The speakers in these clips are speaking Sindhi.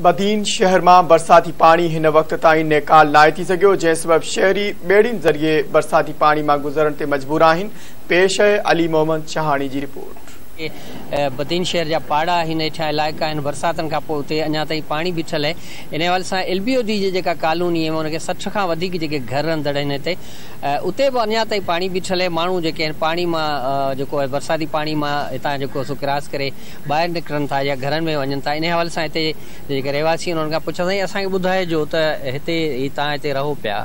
بدين شهر مان برساتي پاڻي هن وقت تائين نيڪال ناهي ٿي سگهيو، جنهن سبب شهري ٻيڙين ذريعي برساتي پاڻي مان گذرڻ تي مجبور آهن. پيش آهي علي محمد شاهاڻي جي رپورٽ. بدين شهر جا پاڙا آهن، هيٺيان علائقا آهن، برساتن کان پوء اتي اڃا تائين پاڻي بيٺل آهي. ان حوالي سان ايل بي او ڊي جي جيڪا ڪالوني آهي ان کي 60 کان وڌيڪ جيڪي گهر رهندڙ آهن هتي اتي به اڃا تائين پاڻي بيٺل آهي. ماڻهو جيڪي آهن پاڻي مان جيڪو آهي برساتي پاڻي مان هتان جيڪو سو ڪراس ڪري ٻاهر نڪرن ٿا يا گهرن ۾ وڃن ٿا. انهي حوالي سان هتي جيڪي رهواسي آهن انهن کان پڇيو سائين اسان کي ٻڌائجو ته هتي هي توهان هتي رهو پيا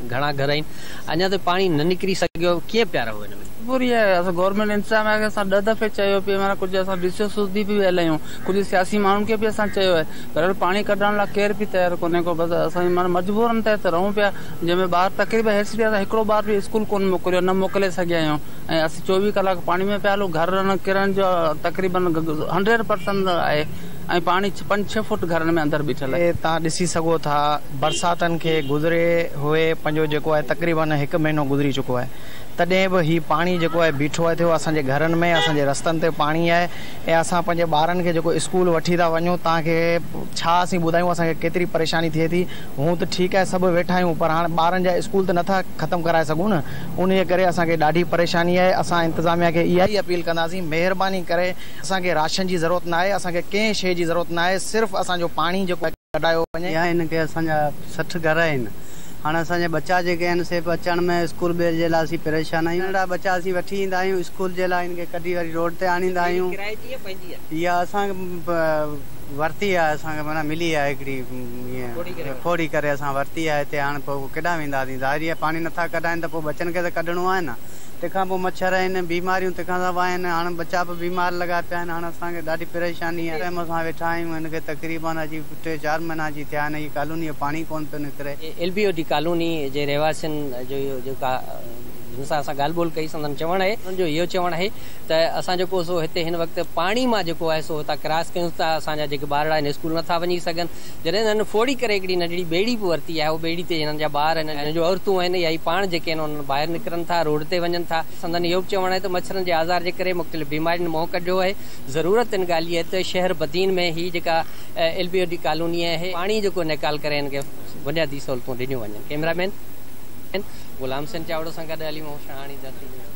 گهڻا گهر آهن اڃا تائين پاڻي نه نڪري سگهيو ڪيئن پيا رهو هن ۾؟ پوري آهي اسان گورنمينٽ انتظاميا کي اسان 10 دفعي چيو پئي معنيٰ ڪجهه اسان ڊي سي سوڌي به ويل آهيون ڪجهه سياسي ماڻهن کي به اسان چيو آهي پر پاڻي ڪڍڻ لاء ڪير به تيار ڪونهي ڪو بس اسان معنيٰ مجبورن تحت رهون پيا جنهن ۾ ٻار تقريبن هيستائين اسان هڪڙو ٻار به اسڪول ڪونه موڪليو نه موڪلي سگهيا آهيون ۽ اسين 24 ڪلاڪ پاڻي ۾ پيا هلون گهر ڪرڻ جو تقريبن 100% آهي ۽ پاڻي 5 6 فوٽ گهرن ۾ اندر بيٺل آهي. توهان ڏسي سگهو ٿا برساتن کي گذري هوئي پنهنجو جيڪو آهي تقريبن هڪ مهينو گذري چڪو آهي تڏهن به هي پاڻي جيڪو آهي بيٺو آهي ٿيو اسان جي گهرن ۾ اسان جي رستن تي پاڻي آهي ۽ اسان پنهنجي ٻارن کي جيڪو اسڪول وٺي ٿا وڃون توهان کي ڇا اسين ٻڌايون اسان کي ڪيتري پريشاني ٿئي ٿي هون ته ٺيڪ آهي سڀ ويٺا آهيون پر هاڻ ٻارن جا اسڪول ته نٿا ختم ڪرائي سگهون نه انهيء ڪري اسان کي ڏاڍي پريشاني آهي، اسان انتظاميا کي اها ئي اپيل ڪنداسين مهرباني ڪري اسان کي راشن جي ضرورت ناهي، اسان کي ڪنهن شيء جي ضرورت ناهي، صرف اسان جو پاڻي جيڪو آهي ڪڍايو وڃي. يا هن کي اسان جا 60 گهر آهن هاڻي اسان جا ٻچا جيڪي آهن سي به اچڻ ۾ اسڪول ٻيل جي لاء اسين پريشان آهيون ننڍڙا ٻچا اسين وٺي ايندا آهيون اسڪول جي لاء هن کي ڪڍي وري روڊ تي آڻيندا آهيون ڪرائي جي يا پنهنجي آهي؟ اها اسان ورتي آهي اسان کي معنيٰ ملي آهي هڪڙي ائين کوڙي ڪري اسان ورتي آهي هتي هاڻي پوء ڪيڏانهن وينداسين ظاهري آهي پاڻي نٿا ڪڍائين ته پوء ٻچن کي ته ڪڍڻو آهي نه تنهن کان پوء مڇر آهن بيماريون تنهن کان سواء آهن هاڻي ٻچا به بيمار لڳا پيا آهن هاڻي اسان کي ڏاڍي پريشاني آهي ٽائيم اسان ويٺا آهيون هن کي تقريبن اچي 3 4 مهينا اچي ٿيا آهن هي ڪالوني جو پاڻي ڪونه پيو نڪري. L B O D colony جي رهواسين جو اهو جيڪا جن سان اسان ڳالهه ٻولهه ڪئي سندن چوڻ آهي انهن جو اهو چوڻ آهي ته اسان جيڪو سو هتي هن وقت پاڻي مان جيڪو آهي سو هتان ڪراس ڪيون ٿا اسان جا جيڪي ٻارڙا آهن اسڪول نٿا وڃي سگهن جڏهن هنن ڦوڙي ڪري هڪڙي ننڍڙي ٻيڙي به ورتي آهي اهو ٻيڙي تي هنن جا ٻار آهن هنن جون عورتون آهن يا هي پاڻ جيڪي آهن انهن ٻاهر نڪرن ٿا روڊ تي وڃن ٿا سندن اهو به چوڻ آهي ته مڇرن جي آزار جي ڪري مختلف بيمارين منهن ڪڍيو آهي ضرورت ان ڳالهه جي آهي ته شهر بدين ۾ هي جيڪا L B O D colony آهي پاڻي جيڪو نيڪال ڪري هن کي بنيادي سهولتون ڏنيون وڃن ڪئميرا مين غلام حسين چاوڙو سان گڏ علي محمد شاهاڻي ڌرتي نيوز.